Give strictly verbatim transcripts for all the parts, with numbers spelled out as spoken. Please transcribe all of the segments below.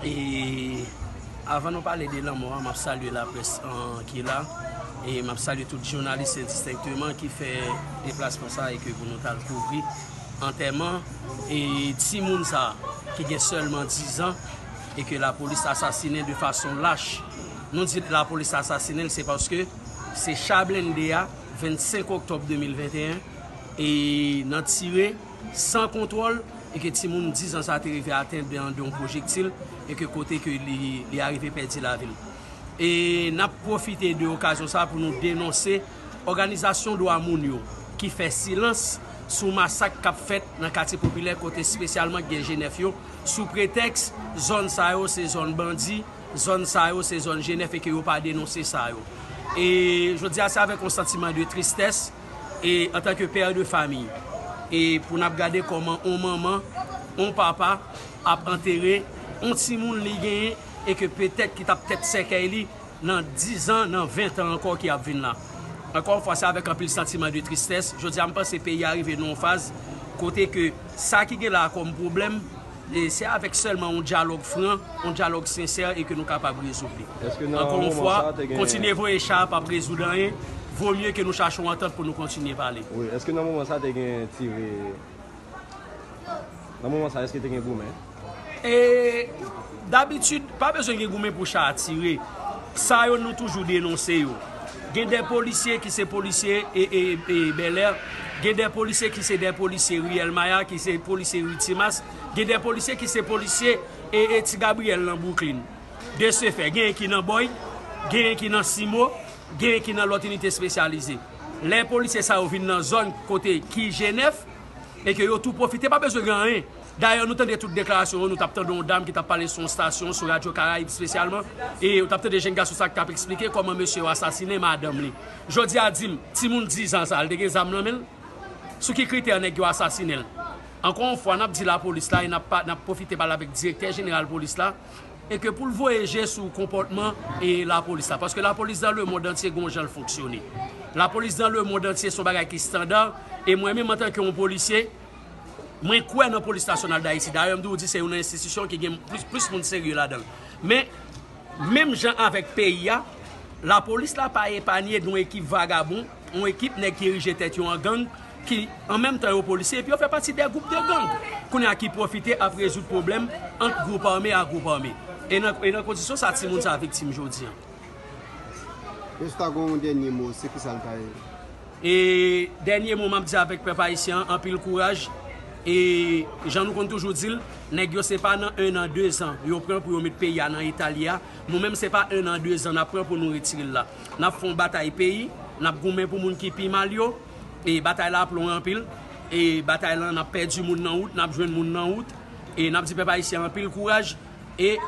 E avan nou pale de lanmò a, m ap salye laprès an ki la. E m ap salye tout jounalis endistenkteman ki fè deplasman sa e ke pou nou t al kouvri antèman e timoun sa ki gen sèlman diz an e ke lapolis asasinen de fason lach. Nou di lapolis asasinen l, se paske se cha blende a, vennsenk òktòb de mil venteyen, e nan tire san kontwòl, e ke timoun diz an sa te rive atenn de, de yon pwojektil, e ke kote ke li, li arive pèdi lavi l. E n ap pwofite de okazyon sa pou nou denonse òganizasyon dwa moun yo ki fè silans sou masak k ap fèt nan katye popilè kote espesyalman gen G nèf yo, sou pretèks zòn sa yo se zòn bandi, zòn sa yo se zòn G nèf e ke yo pa denonse sa yo. E jodi a se avèk yon santiman de tristès e antanke pè de famiy, e pou n ap gade kòman yon manman, yon papa ap antere yon timoun li genyen e ke petèt ki t ap tèt sèkèy li nan diz an, nan ven tan ankò ki ap vin la. Ankò yon fwa, se avèk anpil santiman de tristès. Jodi a, m panse peyi a rive nan yon faz kote ke sa ki gen la kòm pwoblèm, e se avèk sèlman yon dyalòg fran, yon dyalòg sensè e ke nou kapab rezoud li. Ankò yon fwa, kontinye voye cha a p ap rezoud anyen. Vo mye ke nou chache yon antant pou nou kontinye pale. Wi, èske nan moman sa te gen tire? Nan moman sa, èske te gen goumen? E dabitid, pa bezwen gen goumen pou cha a tire. Sa yo, nou toujou denonse yo. Gen de polisye ki se polisye e, e, e Bèlè, gen de polisye ki se de polisye Riyèl Maya, ki se polisye Ri Timas, gen de polisye ki se polisye e, e Ti Gabriyèl nan Bwouklin. De se fè, genyen ki nan Bòy, genyen ki nan Simo, genyen ki nan lòt inite espesyalize. Lè polisye sa yo vin nan zòn kote ki G nèf, e ke yo tou pwofite, pa bezwen gen anyen. Dayè, nou tande tout deklarasyon yo, nou t ap tande yon dam ki t ap pale sou yon stasyon, sou Radyo Karayib espesyalman, e ou t ap tande jèn gason sa ki t ap eksplike kòman mesye yo asasinen madanm li. Jodi a, di m, timoun diz an sa, li te gen zam nan men l? Sou ki kritè nèg yo asasinen l? Ankò yon fwa, n ap di lapolis la, e n ap pa, n ap pwofite pale avèk direktè jeneral polis la, e ke pou l voye je sou konpòtman e lapolis la. Paske lapolis dans le monde entier gen yon jan l fonksyone. Lapolis dans le monde entier se yon bagay ki estanda, e mwen menm antanke yon polisye, mwen kwè nan Polis Nasyonal Dayiti. Dayè, m toujou di se youn nan enstitisyon ki gen plis, plis moun serye ladan l. Men, menm jan avèk peyi a, lapolis la pa epanye de yon ekip vagabon, yon ekip nèg ki erije tèt yo an gang, ki an menm tan yo polisye, epi yo fè pati de gwoup de gang. Kounye a ki pwofite ap rezoud pwoblèm ant gwoup ame a gwoup ame. E nan, e nan kondisyon sa timoun sa viktim jodi a. Èske w ta gen yon dènye mo, se ki sa l ta ye? E dènye mo m ap di avèk pèp ayisyen an, anpil kouraj. E jan nou konn toujou di l, nèg yo se pa nan en an, de zan yo pran pou yo met peyi a nan eta l ye a. Nou menm, se pa en an, de zan n ap pran pou nou retire l la. N ap fè yon batay peyi, n ap goumen pou moun ki pi mal yo. E batay la ap lwen anpil. E batay la, n ap pèdi moun nan wout, n ap jwenn moun nan wout. E n ap di pèp ayisyen an anpil kouraj. E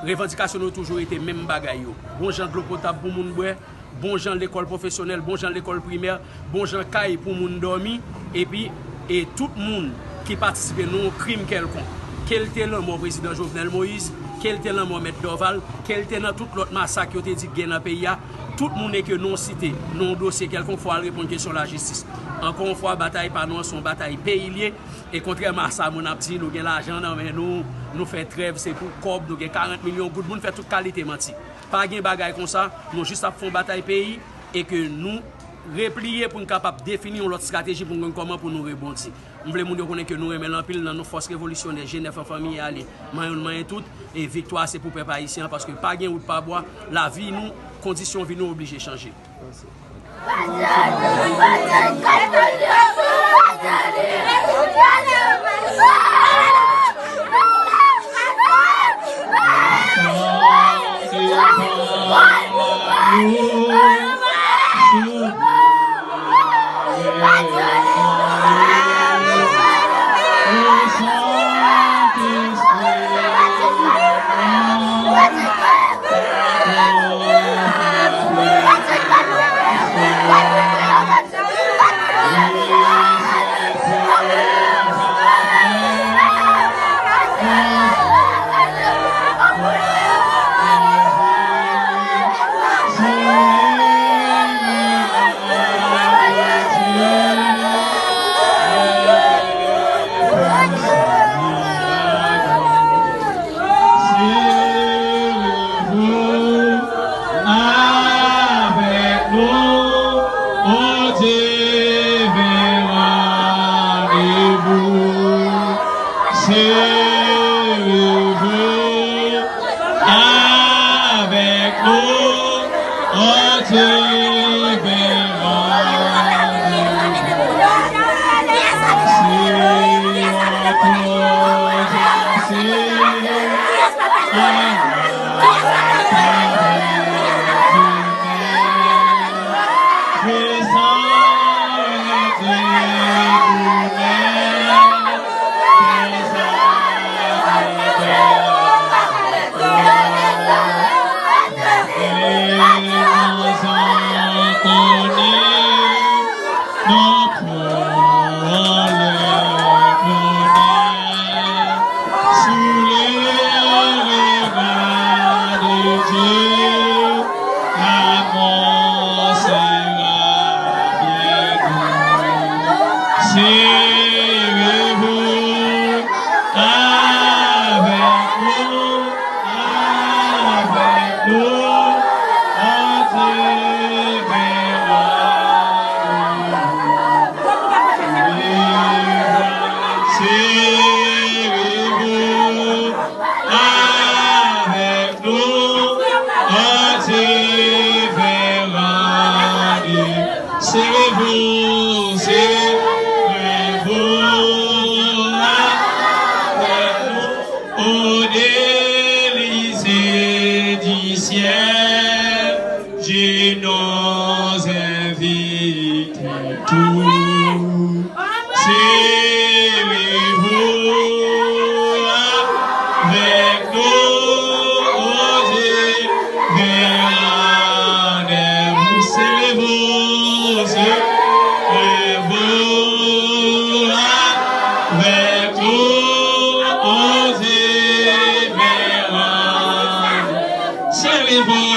revandikasyon nou toujou rete menm bagay yo. Bon jan dlo potab pou moun bwè, bon jan lekòl pwofesyonèl, bon jan lekòl primè, bon jan kay pou moun dòmi, epi, e tout moun ki patisipe nan yon krim kèlkonk, ke l te lanmò prezidan Jovenel Moïse, ke l te lanmò mèt Dorval, ke l te nan tout lòt masak yo te di k gen nan peyi a, tout moun e ke non site nan yon dosye kèlkonk, fò al reponn kesyon lajistis. Ankò yon fwa, batay pa nou an se yon batay peyi l ye. E kontrèman a sa moun ap di, nou gen lajan nan men nou, nou fè trèv, se pou kòb, nou gen karant milyon goud, moun fè tout kalite manti. Pa gen bagay konsa, nou jis ap fè yon batay peyi e ke nou repliye pou n kapab defini yon lòt estrateji pou n konn kòman pou nou rebondi. M vle moun yo konnen ke nou renmen l anpil nan non fòs revolisyonè G nèf an fanmi ale, manyen youn manyen tout, e viktwa se pou pèp ayisyen an, paske pa gen wout pa bwa, lavi nou, kondisyon vi nou oblije chanje. Sous le regard de Dieu, la mort sera bien douce. Serrez-vous avec nous, avec nous, on te verra. Serrez-vous avec nous, on te verra. Serrez-vous, serrez-vous avec nous, ô délices du ciel, Dieu nous invite tous. Serrez-vous avec nous, ô Dieu, vers rendez-vous. Serrez-vous, serrez-vous avec nous, ô Dieu, vers rendez-vous. Serrez-vous.